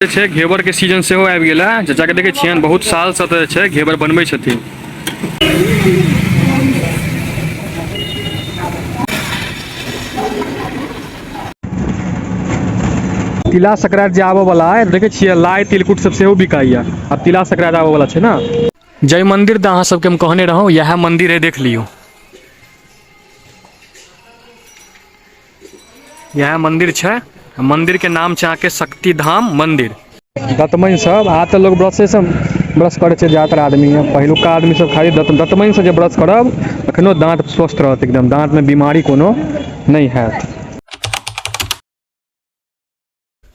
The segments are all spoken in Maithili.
छै घेवर के सीजन सेहो आबि गेल है। चाचा के देखै छियनि, बहुत साल से तऽ छै घेवर बनबै छथिन। तिला संक्रांति जे आबऽ वाला है, देखै छियै लाइ तिलकुट सब सेहो बिकाइया। आब तिला संक्रांति आबऽ वाला छै ने। जय मंदिर तऽ अहाँ सबके हम कहने रहौं, इएह मंदिर है, देख लियौ। इएह मंदिर छै, मंदिर के नाम छै अहाँके शक्ति धाम मंदिर। दतमनि सब आ तऽ लोग ब्रशे से ब्रश करै छै ज्यादातर आदमी। पहिलुका आदमी सब खाली दतमनि से जे ब्रश करब अखनो दाँत स्वस्थ रहत, एकदम दाँत में बीमारी कोनो नहि हैत।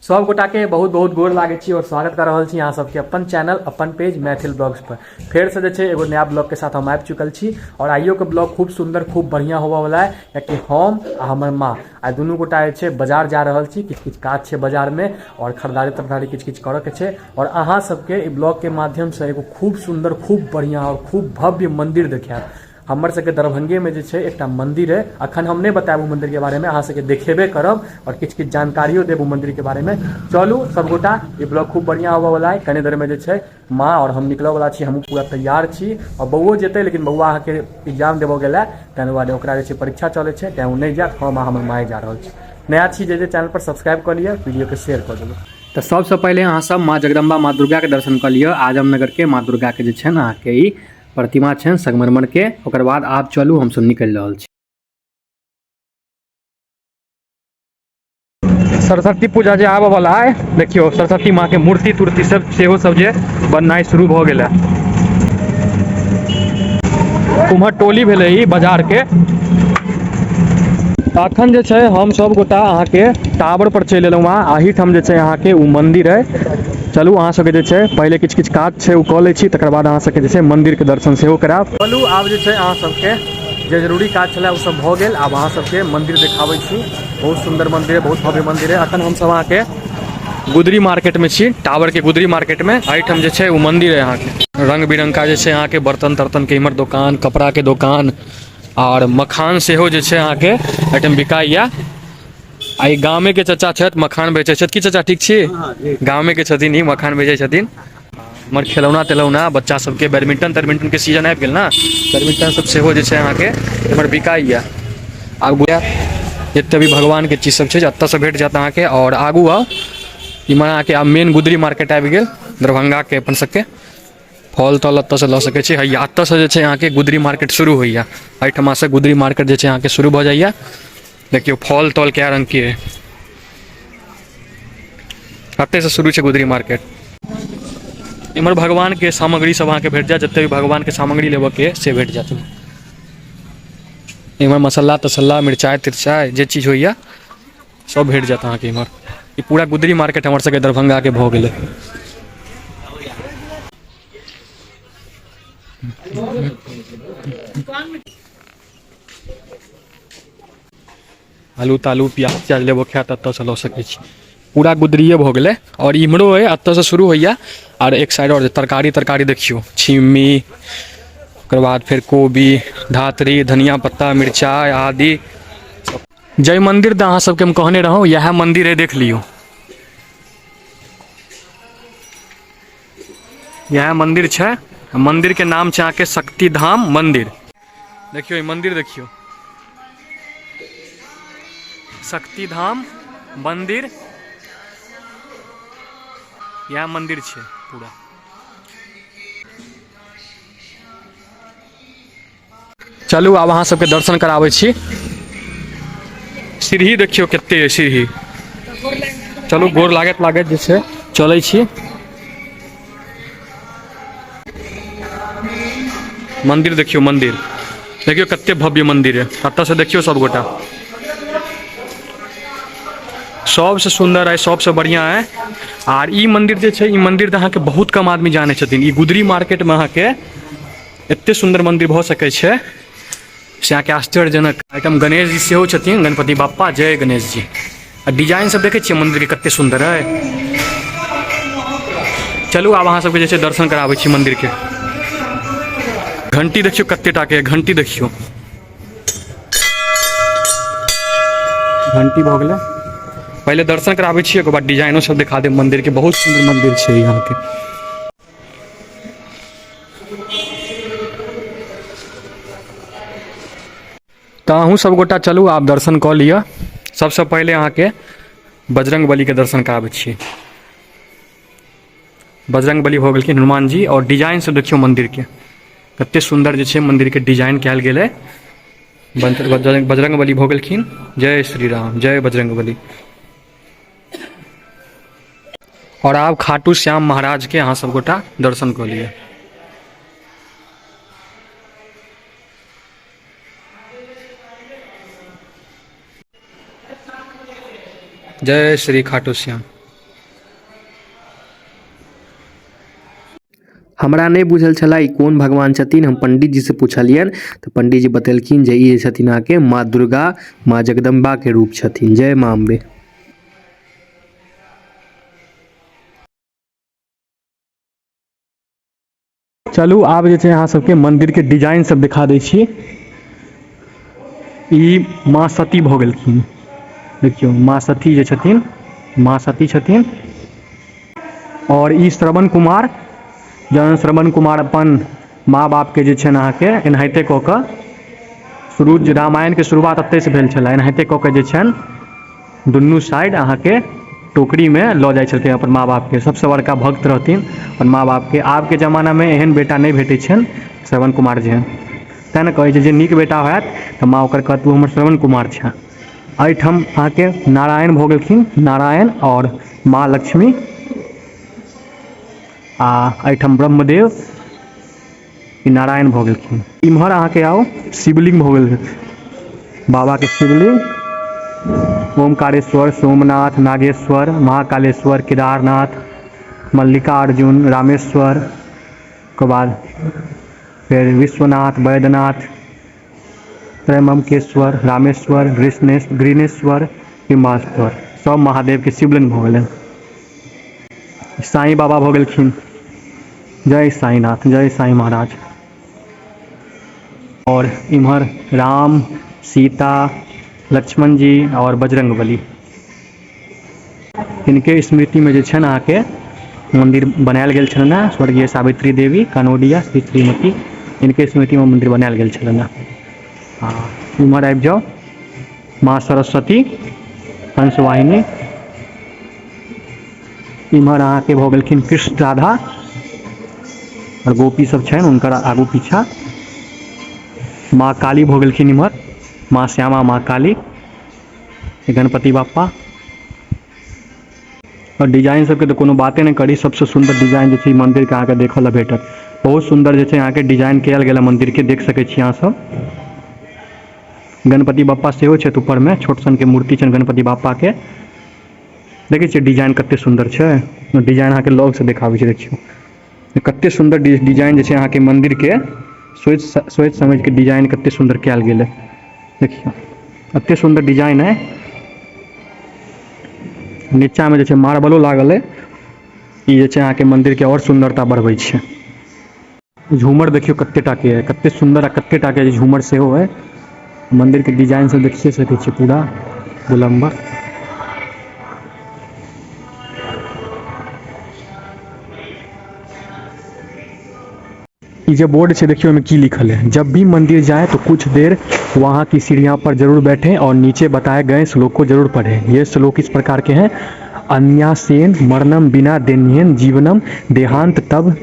सब गोटा के बहुत बहुत गोर लागै छी और स्वागत कर रहल छी अहाँ सबके अपन चैनल अपन पेज मैथिल ब्लॉग्स पर। फेर से जे छै एगो नया ब्लॉग के साथ हम आबि चुकल छी और आइयो के ब्लॉग खूब सुंदर खूब बढ़िया होबऽ वाला है, कियाकि हम आ हमर माँ आ दुनू गोटा जे छै बाजार जा रहल छी। किछु किछु काज छै बाजार में और खरीदारी तरदारी किछु किछु करऽ के छै और अहाँ सबके ई ब्लॉग के माध्यम से एगो खूब सुंदर खूब बढ़िया और खूब भव्य मंदिर देखायब। हमर सबके दरभंगे में जे छै एकटा मंदिर है, अखन हम नहीं बतायब ओ मंदिर के बारे में, अहाँ सबके देखेबे करब और किछु किछु जानकारियो देब ओ मंदिर के बारे में। चलू सब गोटा, ई ब्लॉग खूब बढ़िया होबऽ वाला है। कने देर में जे छै माँ और हम निकलऽ वाला छी, हमहूँ पूरा तैयार छी और बौओ जेतै, लेकिन बौआ अहाँके एग्जाम देबऽ गेल है, ताहि दुआरे ओकरा जे छै परीक्षा चलै छै, तैं ओ नहि जायत। हम आ हमर माय जा रहल छी। नया छी जे चैनल पर सब्सक्राइब कऽ लिअ, वीडियो के शेयर कऽ देबै। तऽ सबसँ पहिले अहाँ सब माँ जगदम्बा माँ दुर्गा के दर्शन कऽ लिअ। आजमनगर के माँ दुर्गा के जे छै ने अहाँके ई प्रतिमा छनि संगमरमर के। ओकर बाद आब चलू हमसब निकलि रहल छी। सरस्वती पूजा जे आबऽ वाला है, देखियौ सरस्वती माँ के मूर्ति तुर्ति सब सेहो सब जे बननाइ शुरू भऽ गेल है। उम्हर टोली भेलै ई बाजार के। अखन जे छै हम सब गोटा अहाँके टावर पर चलि एलहुँ हँ। एहिठाम जे छै अहाँके ओ मंदिर है। चलू अहाँ सबके जे छै पहिले किछु किछु काज छै ओ कऽ लै छी, तकर बाद अहाँ सबके जे छै मंदिर के दर्शन सेहो करायब। चलू आब जे छै अहाँ सबके जे जरूरी काज छलै ओ सब भऽ गेल। आब अहाँ सबके मंदिर देखाबै छी। बहुत सुंदर मंदिर है, बहुत भव्य मंदिर है। अखन हमसब अहाँके गुदरी मार्केट में छी, टावर के गुदरी मार्केट में। एहिठाम जे छै ओ मंदिर है। अहाँके रंग बिरंग का जे छै अहाँके बर्तन तर्तन के इम्हर दोकान, कपड़ा के दोकान और मखान सेहो जे छै अहाँके एहिठाम बिकाइया। आ ई गामे के चचा छथि, मखान बेचै छथि। की चचा ठीक छी? गामे के छथिन ई, मखान बेचै छथिन। हमर खेलौना तेलौना बच्चा सबके बैडमिंटन तैडमिंटन के सीजन आबि गेल ने, बैडमिंटन सब सेहो जे छै अहाँके एम्हर बिकाइया। आगू जते भी भगवान के चीज सब छै एतऽ से भेट जायत अहाँके। और आगू आउ, इम्हर अहाँके आब मेन गुदरी मार्केट आबि गेल दरभंगा के। अपन सबके फल तल एतऽ से लऽ सकै छी। हैया एतऽ से जे छै अहाँके गुदरी मार्केट शुरू होइया। एहिठमा से गुदरी मार्केट जे छै अहाँके शुरू भऽ जाइया। देखियौ फल तल कए रंग के है, एतऽ से शुरू छै गुदरी मार्केट। इम्हर भगवान के सामग्री सब अहाँके भेट जायत, जते भी भगवान के सामग्री लेबऽ के से भेट जायत। इम्हर मसाला तसल्ला मिरचाइ तिरचाइ जे चीज होइया सब भेट जायत अहाँके इम्हर। ई पूरा गुदरी मार्केट हमर सबके दरभंगा के भऽ गेलै। आलू तालू प्याज त्याज लेबो खाय तऽ एतऽसँ लऽ सकै छी। पूरा गुदरिए भऽ गेलै। आओर इम्हरो अइ, एतऽसँ शुरू होइया। आर एक साइड आओर तरकारी तरकारी देखियौ, छिम्मी, ओकर बाद फेर कोबी, धात्री, धनिया पत्ता, मिरचाइ आदि। जय मंदिर तऽ अहाँ सबके हम कहने रहौं, इएह मंदिर है, देख लियौ। इएह मंदिर छै। मंदिर के नाम छै अहाँके शक्ति धाम मंदिर। देखियौ ई मंदिर देखियौ, शक्ति धाम मंदिर, इएह मंदिर छै पूरा। चलू आब अहाँ सबके दर्शन कराबै छी। सीढ़ी देखियौ कते है सीढ़ी। चलू गोर लागत लागत जे छै चलै छी। मंदिर देखियौ, मंदिर देखियौ कते भव्य मंदिर है। एतऽ से देखियौ सब गोटा, सबसे सुंदर है, सबसे बढ़िया है। आर ई मंदिर जे छै, ई मंदिर तऽ अहाँके बहुत कम आदमी जानै छथिन। ई गुदरी मार्केट में अहाँके एते सुंदर मंदिर भऽ सकै छै से अहाँके आश्चर्यजनक। एहिठाम गणेश जी सेहो छथिन, गणपति बाप्पा, जय गणेश जी। आ डिजाइन सब देखै छियै मंदिर के कते सुंदर है। चलू आब अहाँ सबके जे छै दर्शन कराबै छी मंदिर के। घंटी देखियौ कते टा के घंटी देखियौ, घंटी भऽ गेलै। पहिले दर्शन कराबै छी, ओकर बाद डिजाइनो सब देखा देब मंदिर के। बहुत सुंदर मंदिर छै यहाँ के। तऽ अहूँ सब गोटा चलू, आब दर्शन कऽ लिअ। सबसँ पहिले अहाँके बजरंग बली के दर्शन कराबै छी। बजरंग बली भऽ गेलखिन, हनुमान जी, आओर डिजाइन सब देखियौ मंदिर के, कते सुन्दर जे छै मंदिर के डिजाइन कयल गेलै। बजरंग बली भऽ गेलखिन। जय श्री राम, जय बजरंग बली। आओर आब खाटू श्याम महाराज के अहाँ सब गोटा दर्शन कऽ लिअ। जय श्री खाटू श्याम। हमरा नहि बुझल छलै ई कोन भगवान छथिन। हम पंडीजीसँ पुछलियनि तऽ पंडीजी बतेलखिन जे ई जे छथिन अहाँके माँ दुर्गा, माँ जगदम्बाके रूप छथिन। जय माँ अम्बे। चलू आब जे छै अहाँ सबके मन्दिरके डिजाइन सब देखा दै छी। ई माँ सती भऽ गेलखिन। देखियौ, माँ सती जे छथिन, माँ सती छथिन। आओर ई श्रवण कुमार, जहन श्रवण कुमार अपन माँ बापके जे छनि अहाँके एनाहिते कऽ कऽ शुरू, रामायणके शुरुआत एतहिसँ भेल छलै। एनाहिते कऽ कऽ जे छनि दुनू साइड अहाँके टोकरीमे लऽ जाइ छलखिन अपन माँ बापके। सबसँ बड़का भक्त रहथिन अपन माँ बापके। आबके जमानामे एहन बेटा नहि भेटै छनि श्रवण कुमार जेहन। तेँ ने कहै छै जे नीक बेटा होयत तऽ माँ ओकर कहत तू हमर श्रवण कुमार छेँ। एहिठाम अहाँके नारायण भऽ गेलखिन, नारायण आओर माँ लक्ष्मी, आ एहिठाम ब्रह्मदेव, ई नारायण भऽ गेलखिन। इम्हर अहाँके आउ शिवलिंग भऽ गेल, बाबाके शिवलिंग, ओमकारेश्वर, सोमनाथ, नागेश्वर, महाकालेश्वर, केदारनाथ, मल्लिकार्जुन, रामेश्वर, ओकर बाद फेर विश्वनाथ, वैद्यनाथ, त्रयम्बकेश्वर, रामेश्वर, गृणेश्वर, हिमाश्वर, सब महादेवके शिवलिंग भऽ गेलनि। साईं बाबा भऽ गेलखिन। जय साईनाथ, जय साईं महाराज। आओर इम्हर राम, सीता, लक्ष्मण जी आओर बजरंगबली, हिनके स्मृतिमे जे छनि अहाँके मन्दिर बनायल गेल छलनि हेँ। स्वर्गीय सावित्री देवी कनोडिया श्री श्रीमती, हिनके स्मृतिमे मन्दिर बनायल गेल छलनि हेँ। आ इम्हर आबि जाउ, माँ सरस्वती हंसवाहिनी। इम्हर अहाँके भऽ गेलखिन कृष्ण, राधा आओर गोपी सब छनि हुनकर आगू पीछा। माँ काली भऽ गेलखिन इम्हर, माँ श्यामा, माँ काली, गणपति बाप्पा। आओर डिजाइन सबके तऽ कोनो बाते नहि करी, सबसँ सुन्दर डिजाइन जे छै मन्दिरके अहाँके देखऽ लए भेटत। बहुत सुन्दर जे छै अहाँके डिजाइन कयल गेल मन्दिरके, देख सकै छी अहाँ सब। गणपति बाप्पा सेहो छथि ऊपरमे, छोट सनके मूर्ति छनि गणपति बाप्पाके। देखै छियै डिजाइन कते सुन्दर छै, डिजाइन अहाँके लगसँ देखाबै छै। देखियौ कते सुन्दर डिजाइन जे छै अहाँके मन्दिरके, सोचि सोचि समझिके डिजाइन कते सुन्दर कयल गेलै। देखियौ एते सुन्दर डिजाइन है। नीचामे जे छै मार्बलो लागल है। ई जे छै अहाँके मन्दिरके आओर सुन्दरता बढ़बै छै। झूमर देखियौ कते टाके है, कते सुन्दर आ कते टाके झूमर सेहो है। मन्दिरके डिजाइन सब देखिए सकै छियै, पूरा गोलम्बर। ई जे बोर्ड छै देखियौ ओहिमे की लिखल है। जब भी मंदिर जाए तो कुछ देर वहाँ की सीढ़ियाँ पर जरूर बैठें और नीचे बताए गए श्लोक को जरूर पढ़ें। ये श्लोक इस प्रकार के हैं: अन्यासेन मरणम बिना दैन्येन जीवनम देहांत तब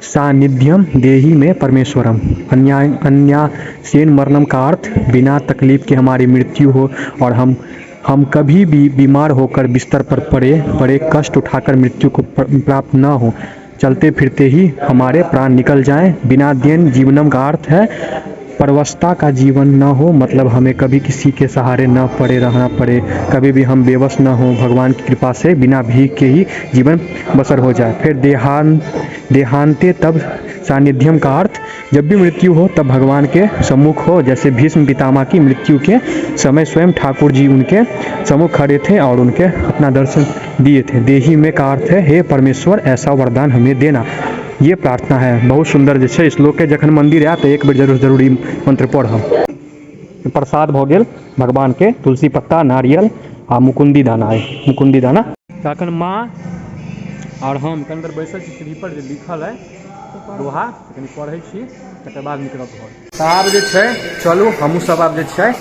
सानिध्यम देही में परमेश्वरम। अन्यासेन मरणम का अर्थ बिना तकलीफ के हमारी मृत्यु हो और हम कभी भी बीमार होकर बिस्तर पर पड़े पड़े कष्ट उठाकर मृत्यु को प्राप्त न हो, चलते फिरते ही हमारे प्राण निकल जाएं। बिना then जीवनम का अर्थ है परवशता का जीवन न हो, मतलब हमें कभी किसी के सहारे न पड़े रहना पड़े, कभी भी हम बेबस न हो, भगवान की कृपा से बिना भीख के ही जीवन बसर हो जाए। फिर देहांते तब सानिध्यम का अर्थ जब भी मृत्यु हो तब भगवान के सम्मुख हो, जैसे भीष्म पितामह की मृत्यु के समय स्वयं ठाकुर जी उनके सम्मुख खड़े थे और उनके अपना दर्शन दिए थे। देही में का अर्थ है हे परमेश्वर ऐसा वरदान हमें देना, ये प्रार्थना है। बहुत सुंदर जे छै श्लोक के, जखन मंदिर आयत तऽ एक बेर जरूर जरूर ई मंत्र पढ़ब। प्रसाद भऽ गेल भगवान के, तुलसी पत्ता, नारियल। आ मुकुंदी दाना अइ, मुकुंदी दाना। तऽ अखन माँ आओर हम कनि देर बैसल छी सीढ़ी पर, जे लिखल अइ दोहा कनि पढ़ै छी, तकर बाद निकलब घर। तऽ आब जे छै चलू हमहूँ सब आब जे छै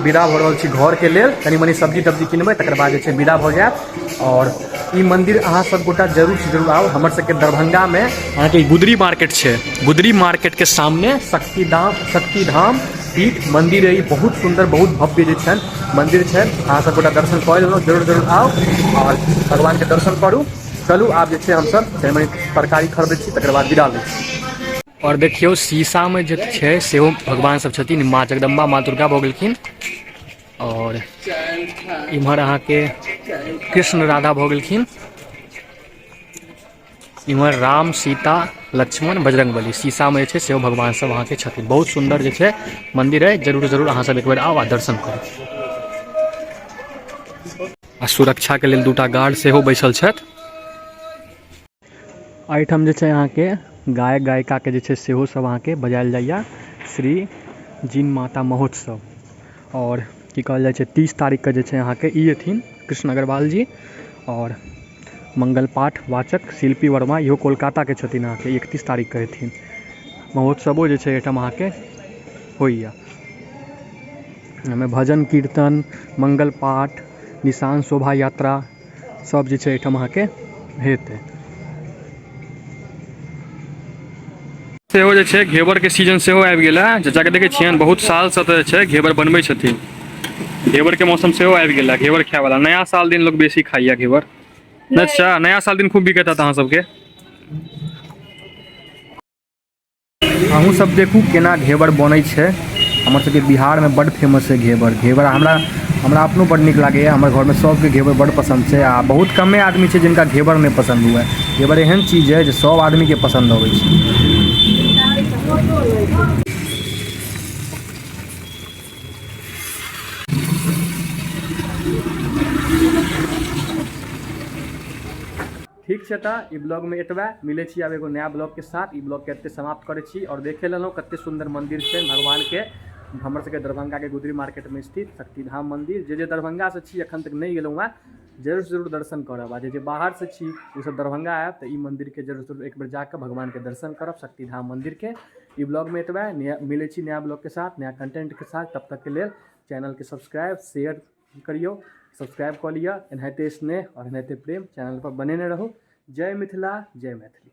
विदा भऽ रहल छी घरके लेल। कनि मनि सब्जी तब्जी किनबै, तकर बाद जे छै विदा भऽ जायब। आओर ई मंदिर अहाँ सब गोटा जरूर से जरूर आउ। हमर सबके दरभंगामे अहाँके गुदरी मार्केट छै, गुदरी मार्केटके सामने शक्तिधाम पीठ मंदिर है। बहुत सुंदर बहुत भव्य जे छनि मंदिर छै। अहाँ सब गोटा दर्शन कऽ लेलहुँ, जरूर जरूर आउ आओर भगवानके दर्शन करू। चलू आब जे छै हमसब कनि मनि तरकारी खरीदै छी, तकर बाद विदा लै छी। आओर देखियौ शीशामे जे छै सेहो भगवान सब छथिन, माँ जगदम्बा माँ दुर्गा भऽ गेलखिन। आओर इम्हर अहाँके कृष्ण राधा भऽ गेलखिन, इम्हर राम सीता लक्ष्मण बजरंगबली। शीशामे जे छै सेहो भगवान सब अहाँके छथिन। बहुत सुन्दर जे छै मंदिर है, जरूर जरूर अहाँ सब एक बेर आउ आ दर्शन करू। आ सुरक्षाके लेल दूटा गार्ड सेहो बैसल छथि। एहिठाम जे छै अहाँके गायक गायिकाके जे छै सेहो सब अहाँके बजायल जाइए श्री जिन माता महोत्सव। आओर की कहल जाइ छै 30 तारीखके जे छै अहाँके ई एथिन कृष्ण अग्रवाल जी। आओर मंगल पाठ वाचक शिल्पी वर्मा, इहो कोलकाताके छथिन, अहाँके 31 तारीखके एथिन। महोत्सवो जे छै एहिठाम अहाँके होइए। एहिमे भजन कीर्तन मंगल पाठ निशान शोभा यात्रा सब जे छै एहिठाम अहाँके हेतै। सेहो जे छै घेवरके सीजन सेहो आबि गेल है। चाचाके देखै छियनि बहुत सालसँ तऽ जे छै घेवर बनबै छथिन। घेवरके मौसम सेहो आबि गेल है। घेवर खायवला नया साल दिन लोक बेसी खाइए घेवर। नहि चाचा, नया साल दिन खूब बिकैत हैत अहाँ सबके। अहूँ सब देखू केना घेवर बनै छै। हमर सबके बिहारमे बड्ड फेमस छै घेवर। घेवर हमरा हमरा अपनो बड्ड नीक लागैए। हमर घरमे सबके घेवर बड्ड पसन्द छै आ बहुत कमे आदमी छै जिनका घेवर नहि पसन्द हुए। घेवर एहन चीज है जे सब आदमीके पसन्द अबै छै। ठीक छै, तऽ ई ब्लॉगमे एतबे। मिलै छी आब एगो नया ब्लॉगके साथ। ई ब्लॉगके एते समाप्त करै छी। आओर देखे लेलहुँ कते सुन्दर मन्दिर छै भगवानके, हमर सबके दरभंगाके गुदरी मार्केटमे स्थित शक्तिधाम मन्दिर। जे जे दरभंगासँ छी एखन तक नहि गेलहुँ हेँ, जरूर जरूर दर्शन करब। आ जे जे बाहरसँ छी ओसब दरभंगा आयब तऽ ई मन्दिरके जरूर जरूर एक बेर जाकऽ भगवानके दर्शन करब शक्तिधाम मन्दिरके। ई ब्लॉगमे एतबे। मिलै छी नया ब्लॉगके साथ नया कंटेंटके साथ। तब तकके लेल चैनलके सब्सक्राइब शेयर करियौ, सब्सक्राइब कऽ लिअ। एनाहिते स्नेह आओर एनाहिते प्रेम चैनल पर बनेने रहू। जय मिथिला, जय मैथिली।